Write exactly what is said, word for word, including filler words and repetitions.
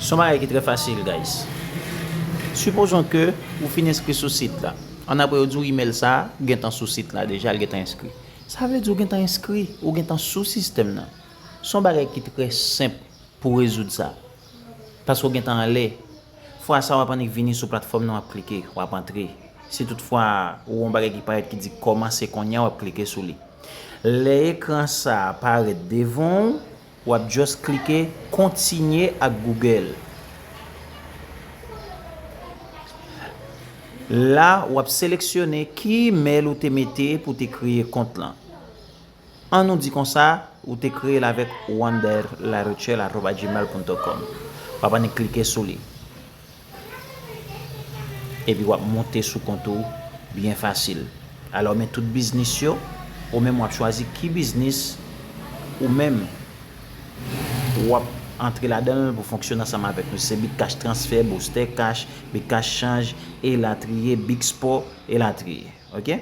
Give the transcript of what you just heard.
Se yon bagay ki trè fasil, guys. Sipozon ke ou fin enskri sou sit la. Annapre yo di w imèl sa a gentan sou sit la deja, l gentan enskri. Sa vle di ou gentan enskri, ou gentan sou sistèm nan. Se yon bagay ki trè senp pou rezoud sa. Paske w gentan anlè. Fwa sa w ap annik vini sou platfòm nan, w ap klike, w ap antre. Si toutfwa ou wè yon bagay ki parèt ki di kòmanse kounye a, w ap klike sou li. Lè ekran sa a parèt devan w, w ap just klike kontinye ak Google. La, w ap seleksyone ki imèl ou te mete pou te kreye kont lan. An nou di konsa, ou te kreye l avèk wonder larochelle arobase gmail ponto com. W ap annik klike sou li. Epi w ap monte sou kont ou byen fasil. Alò, men tout biznis yo, ou menm w ap chwazi ki biznis ou menm w ap antre ladan l pou fonksyone ansanm avèk nou. Se Bitcash Transfer, Booster Cash, Bitcash Change, elatriye, Big Sport, elatriye. Ok?